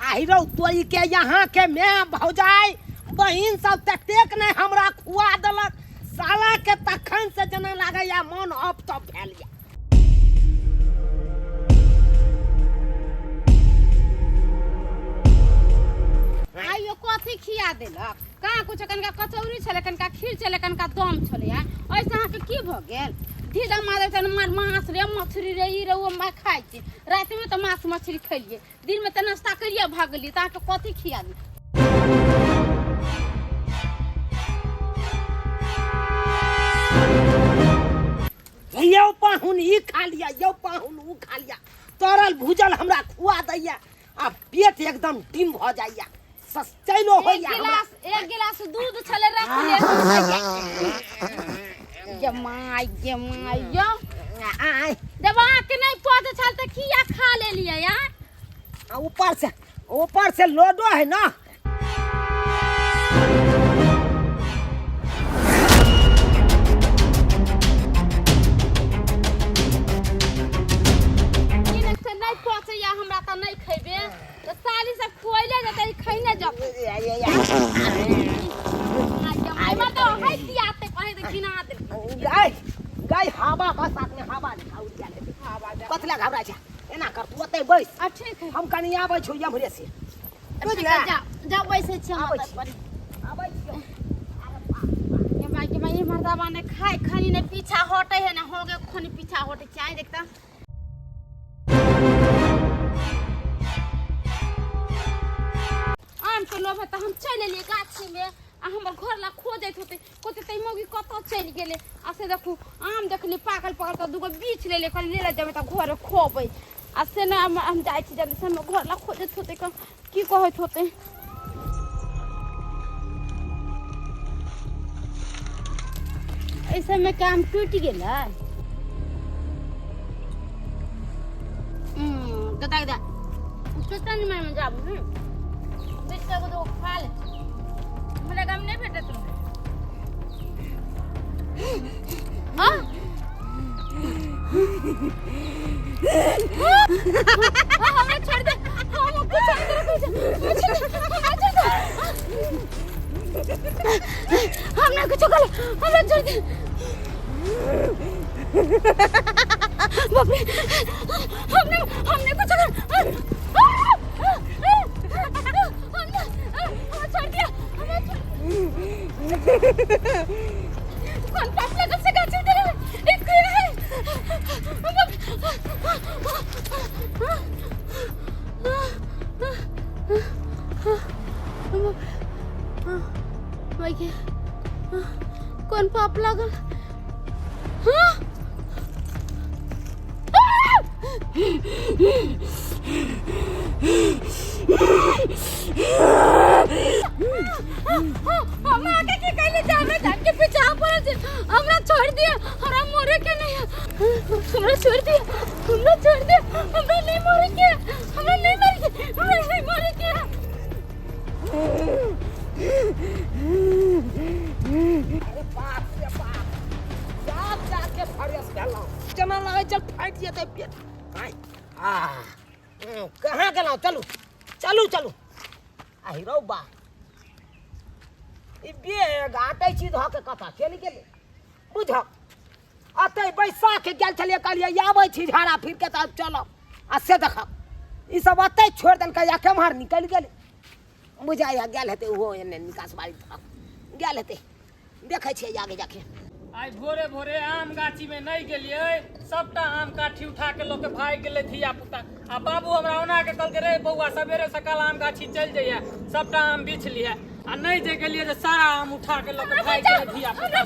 आहिरो तोरी के यहाँ के my भौजाई बहिन सब ततेक नहि हमरा खुआ देलक साला के तखन से जेना लागैया मन अप तप भेल या। आइयो कथी खिया देलक? कहाँ कुछ कनिका कचौड़ी छलै, कनिका खीर छलै, कनिका दम छलै। आइ एहिसँ अहाँके की भऽ गेल? धी दमा दै छनि माछ रे मछली रे ई रे ओ माय खाइ छी। रातिमे तऽ माछ मछली खेलियै, दिनमे तऽ नाश्ता करिए भागलियै, तऽ अहाँके कथी खिया दी? यौ पाहुन ई खा लिया, यौ पाहुन ऊ खा लिया, तरल भूजल हमरा खुआ दैया आ पेट एकदम डिम भऽ जाइया, सचैलो एक होइया हमरा। गिलास, एक गिलास दूध छलै रखले। गे my, गे my, यौ आय। जब अहाँके नहि पचै छल तऽ किया खा लेलियै यार? आ ऊपर से लोडो है ना। ई नहि से नहि पचैया हमरा तऽ नहि खैबे, तऽ साली सब खुएले जेतै, ई खैने जेतै। हमरा तऽ हटि आते कहे तऽ घिना देलकै। गाय गाय, हवा बसात में हवा नहीं खाउ दिया ले। कथी लए घबराइ छै? एना कर, तू ओतै बैस। आ ठीक है। हम कनी आबै छौ एम्हरे से। ठीक बुझले? है, जा जा, बैसै छी हम आबै ओतऽ छी। पर। आबै छियौ। ये माय के माय, ई मर्दाबा ने खाय खनी ने पीछा हटे है ने होगे खनी पीछा हटे चाहे देखता। आम के लोभ है तऽ हम चलि एलियै गाछी में, आ हमर घर ला खोजैत होते कोते तै मौगी कतऽ चलि गेलै। आ से देखू, आम देखली पाकल पाकल तऽ दूगो बीछ लेलियै, कहलियै ले ले जेबै तऽ घर खोबै। आ से नहि, हम जाइ छी जल्दी से, हमर घर ला खोजैत होते, की कहैत होते। एहि सबमे काम टूटि गेलै। गदा गदा कितना निमन में जाबू। बेच के एगो खा ले, हमरा गाम नहि भेटत रहै। हाँ हाँ, हमरा छोड़ दे, हम कुछ नहीं कुछ, हमरा छोड़ दे, हम नहीं कुछ कर, हमरा छोड़ दे। बाप रे, हमने हमने कुछ कर, हमने हमरा छोड़ दिया, हमरा छोड़। कौन पाप लगल से गाछी दे एक है। कोन पाप लागल? हाँ? हम आके के कहले जे हमरा जान के पीछा पड़ल छै, हमरा छोड़ दिया, हमरा मरे के नहीं है, हमरा छोड़ दिया, हमरा छोड़ दिया, हमरा नहीं मरे के, हमरा नहीं मरे के, हमरा नहीं मरे के। अरे बाप रे बाप, जाब जाके फ्रेश भेलहुँ, जेना लगै छै फाटि जेतै पेट। आँय, आ कहाँ गेलहुँ? चलू चलू चलू। आहि रौ बा, ई बेग आटै छी धऽ के कतऽ चलि गेलै? बुझक अतै बैसाख गेल छलियै, कहलियै आबै छी झाड़ा फिर के तब चलब, आ से देखब ई सब अतै छोड़ि देलकै आ केम्हर निकलि गेलै। बुझाइया गेल हेतै ओहो एने निकास बाड़ी तरफ गेल हेतै, देखै छियै आगे जाके। आइ भोरे भोरे आम गाछी में नहीं गेलियै, सबटा आम काठी उठा के लऽ के भागि गेलै धिया पुता। आ बाबू हमरा ओना के कहलकै, रे बौआ सवेरे सकाल आम गाछी चलि जइहे, सबटा आम बिछ लिहे। आ नहीं जे गेलियै जे सारा आम उठा के लऽ के भागि गेलै धिया पुता।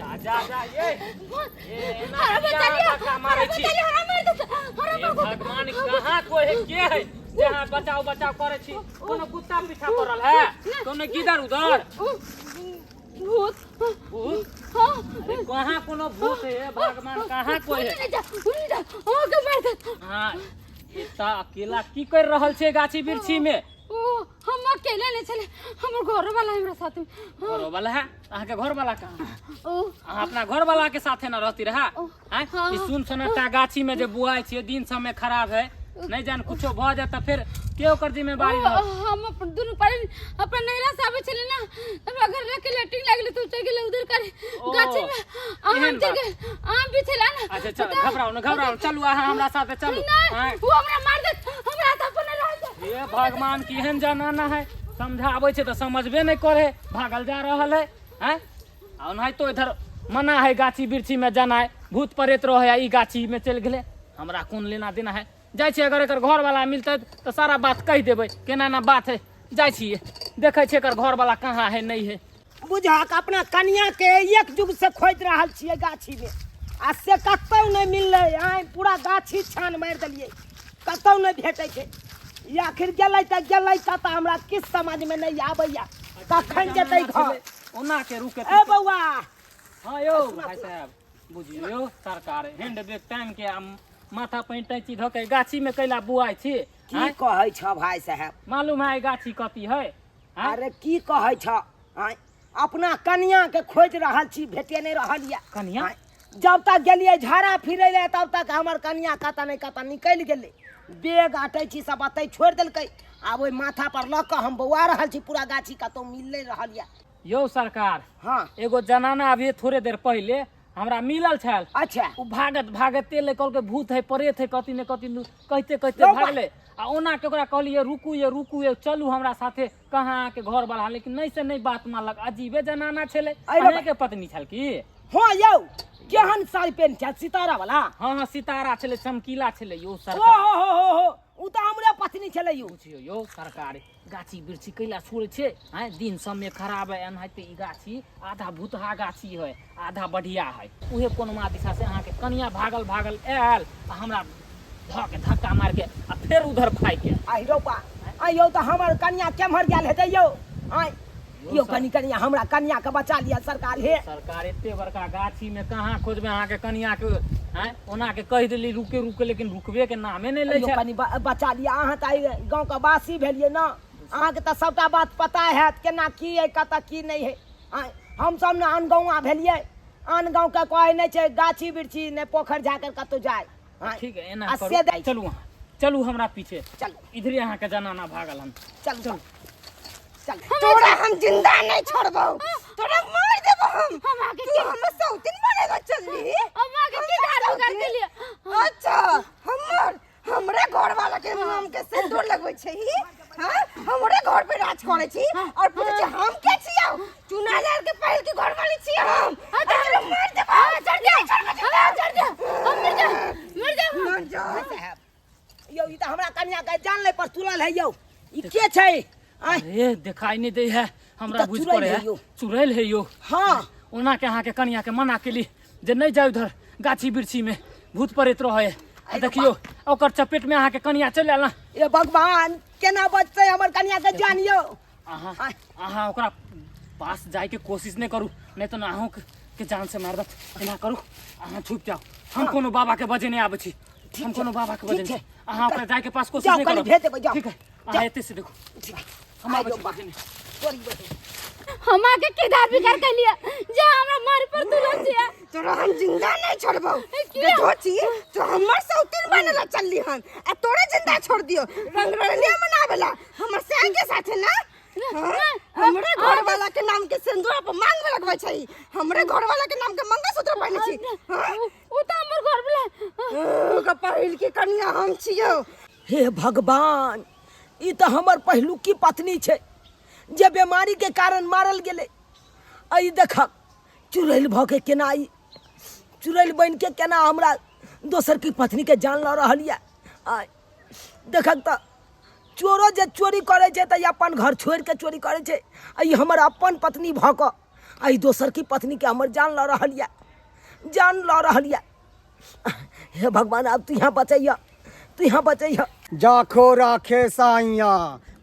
जा जा जा, ये ये एना हमरा किया बचा लिअ, धक्का मारै हमरा छी? बचा लिअ, हमरा मारि देत, हमरा हे भगवान, कहाँ कोई है के है जे अहाँ बचाओ बचाओ करै छी? कोनो कुत्ता पीछा पड़ल है, कोनो गिदर उधर? भूत। भूत? हाँ। अरे कहाँ कोनो भूत है भगवान, कहाँ कोई है? हुन्ने जा, हुन्ने जा, अहाँके मारि देत। हाँ, एतऽ अकेला की कर रहल छै गाछी वृक्षी में? ओ हम अकेले नहीं छले, हमर घर वाला हमरा साथ में। हाँ। घर वाला है? अहाँके घर वाला कहाँ है? ओ अहाँ अपना घर वाला के साथे न रहती रहा? ओ, आँय? हाँ। ई सुन सन्नाटा गाछी में जे बुआइ छियै, दिन समय खराब है। नहि जान कुछो भऽ जायत तऽ फेर के ओकर जिम्मेवारी रहत? हम अपन दुनू पर अपन नैहरा से आबै छलै ना, हमरा घर लके लेटिंग लागले तो चल गेलै उधर कर ओ, गाछी में। आम एहन चल बात। गेल, आम बिछेला ना। अच्छा चल, घबराउ न, घबराउ न, चलू अहाँ हमरा साथे चलू। नहीं, आँय। वो हमरा मार देत, हमरा तऽ अपन रह दे। हे भगवान, केहन जमाना है, समझाबै छै तऽ समझबे नहि करे, भागल जा रहल है। हैं आ ओनाहितो इधर मना है गाछी वृक्षी में जानाइ, भूत प्रेत रहे आ ई गाछी में चलि गेलै, हमरा कोन लेना देना है। जाइ छियै, अगर एकर घरवाला मिलतै तऽ सारा बात कहि देबै केना एना बात है। जाइ छियै, देखै छियै एकर घरवाला कहाँ है नहि है। बुझक अपना कनिया के एक युग से खोजि रहल छियै गाछी में, आ से कतौ नहि मिललै। आइ पूरा गाछी छान मारि देलियै, कतौ नहि भेटै छै। ई आखिर गेलै तऽ गेलै कतऽ, हमरा किछु समझमे नहि आबैया कखन जेतै घर। ओना के रुके। ए बौआ। हाँ यौ भाई साहब, बुझियौ सरकार हैंड बैग टांग के आ माथा पैंट टैची धऽ के गाछी में कैला बुआइ छी? की आँय? कहै छ भाई साहेब? मालूम है गाछी कथी है? आँय? अरे की कहै छ, आँय, अपना कनिया के खोजि रहल छी, भेटे नहि रहल यऽ। कनिया? आँय, जब तक गेलियै झाड़ा फिरै लए तब तक हमर कनिया कतऽ नहि कतऽ निकलि गेलै। बेग अटै छी सब अतै छोड़ि देलकै, आब ओहि माथा पर लऽ कऽ हम बौआ रहल छी पूरा गाछी, कतौ मिल नहि रहल यऽ। यौ सरकार। हाँ। एगो जनाना अभी थोड़े देर पहिले हमरा मिलल छल। अच्छा। ओ भागत भागते ले कहलकै भूत है प्रेत है कथी ने कथी कहते कहते यौ बा- भागले। आ ओना के ओकरा कहलियै रुकू ये, रुकू ये, चलू हमरा साथे, कहाँ अहाँके घर वाला, लेकिन नहि से नहि बात मानलक। अजीबे जनाना छलै। अरे बा- अहाँके पत्नी छल की? हाँ यौ, केहन साड़ी पेन छल, सितारा वाला? हाँ हाँ, सितारा छलै, चमकीला छलै यौ ओ सरकार। हो हो हो हो, उ तऽ हमरे पत्नी छलै यौ। बुझियौ यौ सरकार, गाछी वृक्षी कैला छोड़ै छै? आँय, दिन समय खराब है, एनाहिते ई गाछी आधा भूतहा गाछी है आधा बढ़िया है। उहे कोनमा दिशा से अहाँके कनिया भागल भागल आयल आ हमरा धऽ के धक्का मारि के आ फेर उधर भागि गेल। आहि रौ बा, आइ यौ तऽ हमर कनिया केम्हर गेल हेतै यौ? आइ यौ कनि कनिया, हमरा कनिया के बचा लिअ सरकार हे। सरकार, एते बड़का गाछी में कहाँ खोजबै अहाँके कनिया के? आँय, ओना के कहि देली रुके रुके, लेकिन रुकबे के नामे नहि लै यौ छै। कनि बचा लिअ। अहाँ तऽ एहि गाँवके वासी भेलियै ने, अहाँके तऽ सबटा बात पता हैत केना की है कतऽ की नहि है। आँय, हमसब ने आन गौआँ भेलियै, आन गाँवके कहै नहि छै गाछी वृक्षी नहि पोखरि झाखरि कतहु जाय। आँय, ठीक है, एना आ करू। से दै। चलू अहाँ, चलू हमरा पीछे। चलू। इधरे अहाँके जनाना भागल हन। चलू चलू चल। तोरा हम जिंदा नहीं छोड़बौ, तोरा मार देबो हम। हम आके तू हमर सौतीन बनेला चलली? हम आके की झाड़ू कर के लिए? अच्छा, हमर हमरे घर वाला के नाम के सिंदूर लगबै छै ही? हाँ, हमरे घर पे राज करे छी और पूछे छी हम के छियौ? चुना लाल के पहिल के घर वाली छी हम। तोरा मार देबो, चढ़ जा, चढ़ जा, हम मर जा, मर जा। मर जा। साहेब यौ, ई तऽ हमरा कनिया के जान ले पर तुलल है यौ, ई के छै? आँय? अरे देखाई नहीं दे है हमरा, ई तऽ बुझ चुड़ैल पड़े है है यौ। चुड़ैल है यौ। हाँ। ओना के अहाँके कनिया के मना केली जे नहीं जाउ उधर गाछी वृक्षी में, भूत प्रेत रहे। आ देखियौ ओकर चपेट में अहाँके कनिया चलि आयल ना। ए भगवान, केना बचतै हमर कनिया के जान यौ? अहाँ आँय। अहाँ ओकरा पास जायके कोशिश नहीं करू, नहीं तो अहूँ के जान से मार दत। एना करू, अहाँ छुप जाओ, हम कोनो बाबा के बजेने आबै छी। हम कोनो बाबा के ठीक बजेने। छै। अहाँ ओकरा जायके पास कोशिश जाउ, नहीं कनि करू। भेज देबै, जाउ। ठीक है, अहाँ एते से देखू, हम आबै आइ छी बा। बजेने। तोरी बहिन। हम आके की धार बिगाड़ के लिए जा हमरा मार पर तुलल छियै? तोरा हम जिंदा नहीं छोड़बौ। किया? देखो छी तो हमर सौतीन बनेला चलली हन आ तोरे जिंदा छोड़ दियो रंग रंगलिया मनावेला हमर सैन के साथे ना? हाँ? हमरे घर वाला के नाम के सिंदूर पर मांग में लगबै छै, हमरे घर वाला के नाम के मंगलसूत्र पहिने छी? हाँ? उ तऽ हमर घर वाला ओकर पहिल के कनिया हम छियौ। हे भगवान, ई तऽ हमर पहिलुकी पत्नी छै जे बीमारी के कारण मारल गेलै, आ ई देखक चुड़ैल भऽ के केना, ई चुड़ैल बनि के केना हमरा दोसर की पत्नी के जान लऽ रहल यऽ। आ देखक तऽ चोरो जे चोरी करै छै तऽ ई अपन घर छोड़ि के चोरी करै छै, आ ई हमर अपन पत्नी भऽ कऽ आ ई दोसर की पत्नी के हमर जान लऽ रहल यऽ, जान लऽ रहल यऽ। हे भगवान, आब तू यहाँ बचैया, तू यहाँ बचैया। जाखो राखे साइया,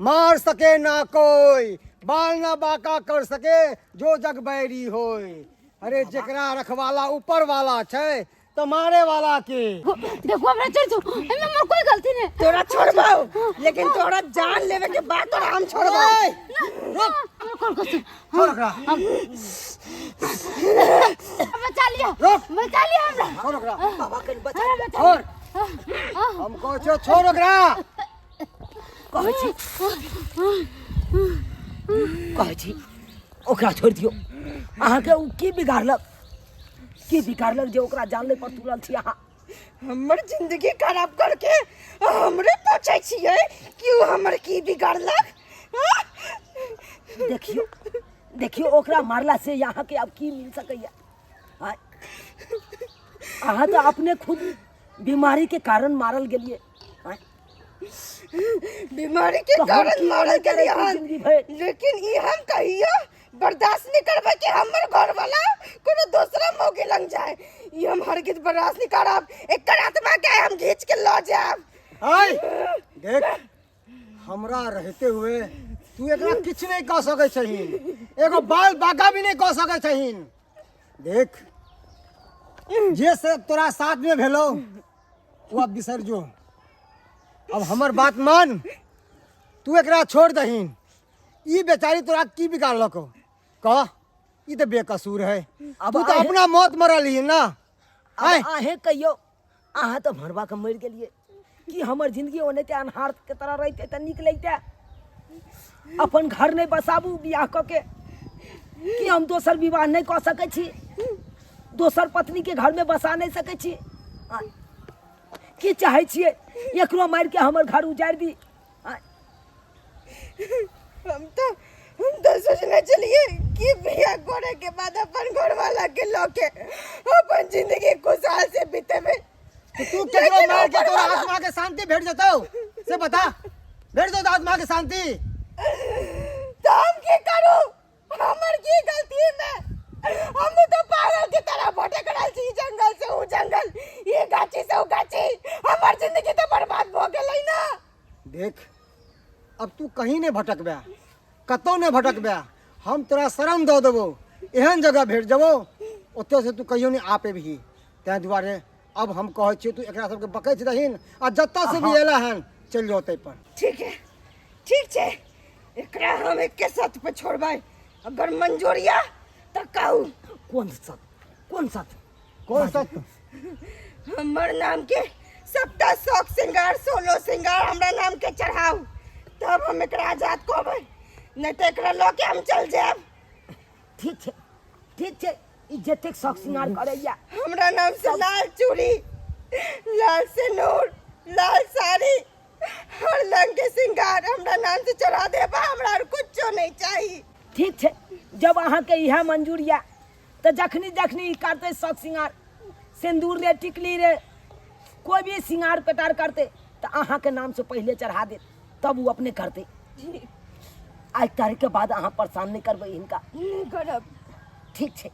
मार सके ना कोई, बाल ना बाका कर सके जो जग बैरी होय। अरे जेकरा रखवाला ऊपर वाला छै तो मारे वाला के। देखो हमरा चल जो, एमे हमर कोई गलती नहीं। तोरा छोड़बौ, लेकिन तोरा जान लेवे के बाद तोरा हम छोड़बौ। ए, रुक, कोन कसम? छोड़ ओकरा। बचा लिया। रुक। बचा लिया हमरा। छोड़ ओकरा। बाबा कनि बचा। हमरा बचा। छोड़। हम कहै छियौ छोड़ ओकरा। कहै छी, कहै छी ओकरा छोड़ि दियौ। अहाँके ओ की बिगाड़लक, की बिगाड़लक जे ओकरा जान लै पर तुलल छी अहाँ? हमर जिंदगी खराब करके हमरे पूछै छियै कि ओ हमर की बिगाड़लक? हाँ? देखियौ, देखियौ ओकरा मारला से अहाँके आब की मिल सकैया? आँय? अहाँ तऽ अपने खुद बीमारी के कारण मारल गेलियै। आँय? बीमारी के तऽ हम कारण की मारल करै गेलियै छी हन, जिंदगी भरि? लेकिन ई हम कहियो बर्दाश्त नहीं करबै कि हमर घर वाला कोनो दोसरा मौगी लग जाए। ई हम हरगिज बर्दाश्त नहीं करब। एकर आत्मा के हम घींच के ल जाएब। आय देख, हमरा रहते हुए तू एकरा किछु नहीं कह सकै छहिन, एगो बाल बाका भी नहीं कह सकै छहिन। देख, जे से तोरा साथ में भेलो वो अब बिसर जो, अब हमर बात मान, तू एकरा छोड़ दहीन। ई बेचारी तोरा की बिगाड़लको कह? ई तऽ बेकसूर है। अब तू तऽ अपना मौत मरल ही ना। अब आय। अहें कहियौ, अहाँ तऽ भरवा के मरि गेलियै कि हमर जिंदगी ओनाहिते अन्हार के तरह रहितै तऽ नीक लगितै? अपन घर नहि बसाबू बियाह कऽ के? कि हम दोसर विवाह नहि कऽ सकै छी? दोसर पत्नी के घर में बसा नहि सकै छी? आ, की चाहै छियै? एकरो मारि के हमर घर उजाड़ि दी? आ, हम तो सोचने चलिए कि बियाह करे के बाद अपन घर वाला के लके अपन जिंदगी खुशहाल से बीतेबे। तो तू केकरो लेकिन मार के ऊपर तोरा वाला- आत्मा के शांति भेट जतौ से बता? भेट जतौ आत्मा के शांति? तो हम की करू? हमर की गलती में? हम तो पागल के तरह भटक रहल छी, जंगल से ऊ जंगल, ये गाछी से ऊ गाछी। हमर जिंदगी तो बर्बाद भ गेलै ना। देख, अब तू कहीं नहीं भटकबे, कतौ नहीं भटकबे। हम तोरा शरण दऽ देबौ, एहन जगह भेट जेबौ ओतऽ से तू कहियो नहीं आ पेबही। ताहि दुआरे अब हम कहै छियौ, तू एकरा सबके बकैत रहीन आ जतऽ से भी एला हन चलि जाओ ताहि पर। ठीक है, ठीक छै। एकरा हम एके शर्त पे छोड़बै, अगर मंजूर या तऽ कहू। कोन शर्त? कोन शर्त? कोन शर्त? हमर नाम के सबटा शौक श्रृंगार, सोलो श्रृंगार हमरा नाम के चढ़ाउ, तब हम एकरा आजाद कहबै, नहीं तो एकरा लऽ के हम चल जायब। ठीक छै, ठीक छै। ई जतेक शौक श्रृंगार करैया हमरा नाम से लाल चूड़ी, लाल सिनूर, लाल साड़ी, हर रंग के श्रृंगार हमरा नाम से चढ़ा देबा, हमरा और कुछो नहीं चाहिए। ठीक छै, जब अहाँके इएह मंजूर या तऽ जखनी जखनी ई करतै शौक श्रृंगार, सिन्दूर रे, टिकली रे, कोई भी श्रृंगार पेटार करतै तऽ अहाँके नाम से पहिले चढ़ा देत, तब ओ अपने करतै। आज तारीख के बाद अहाँ परेशान नहीं करबै हिनका। नहीं करब। ठीक छै,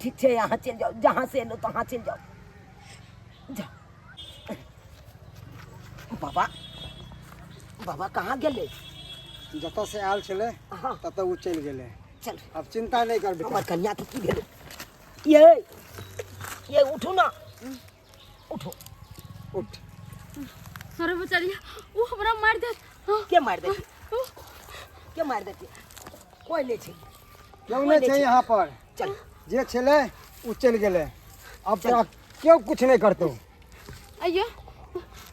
ठीक छै, अहाँ चलि जाउ, जहाँ से एलहुँ तहाँ चलि जाउ। जाउ। बाबा, बाबा कहाँ गेलै? जतऽ से आयल छलै हाँ। ततऽ ओ चलि गेलै। चल, अब चिंता नहीं कर बेटा। हमर कन्या के की भेलै? ये उठू ना, उठू। उठ। अरे बेचारिया, ओ हमरा मारि देत। हाँ। के मारि देती? के मारि देती? कोई नहीं छै। क्यों नहीं छै यहाँ पर? चल। जे छलै ओ चलि गेलै, अब तोरा क्यों कुछ नहीं करतौ। अइयो,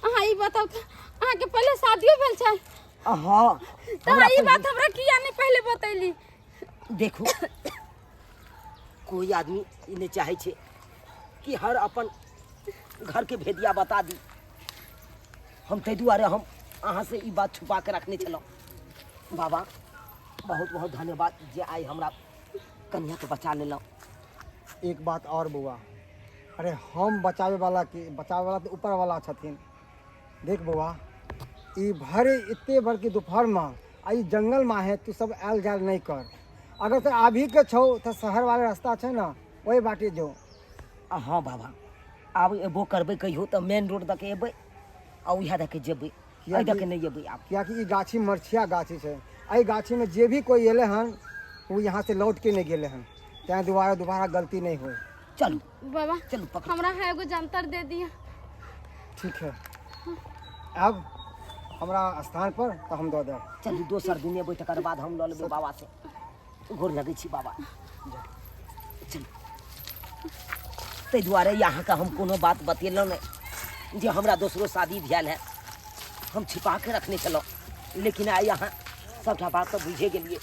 अहाँ ई बताउ तऽ अहाँके पहिले शादियो भेल छै? हाँ। तऽ अहाँ ई बात हमरा किया नहीं पहिले बतैली? देखू, कोई आदमी ई नहीं चाहे छै कि हर अपन घर के भेदिया बता दी। हम ताहि दुआरे हम अहाँ से ई बात छुपा के रखने छलहुँ। बाबा, बहुत बहुत धन्यवाद जे आइ हमरा कन्या के बचा लेलहुँ। एक बात और बौआ, अरे हम बचावे वाला की बचावे वाला तऽ ऊपर वाला छथिन। देख बौआ, ई भरे एते बड़की दोपहर में आ ई जंगल में है, तू सब आयल जायल नहीं कर। अगर तो अभी के छौ तऽ शहर वाला रास्ता छै ना, ओहि बाटे जो। हाँ बाबा, आब एबो करबै कहियो तऽ मेन रोड दऽ के एबै आ उएह दऽ के जेबै, एहि दऽ के नहि एबै आब। कियाकि ई गाछी मरछिया गाछी छै, एहि गाछी में जे भी कोई एले हन वो यहाँ से लौट के नहीं गेले हन, तैं दोबारा दोबारा गलती नहीं होई। चलू बाबा, चलू पकड़ू। हमरा है एगो जंतर दे दिया। ठीक है, अब हमरा स्थान पर तो हम दऽ देब। चलू, दोसर दिन एबै तकर बाद हम लऽ लेबै बाबा से। गोर लगै छी बाबा। चलू। ताहि दुआरे अहाँके हम कोनो बात बतेलहुँ नहि। जे हमरा दोसरो शादी भेल है। हम छिपा के रखने छलहुँ, लेकिन आइ अहाँ सबटा बात तऽ बुझे गेलियै।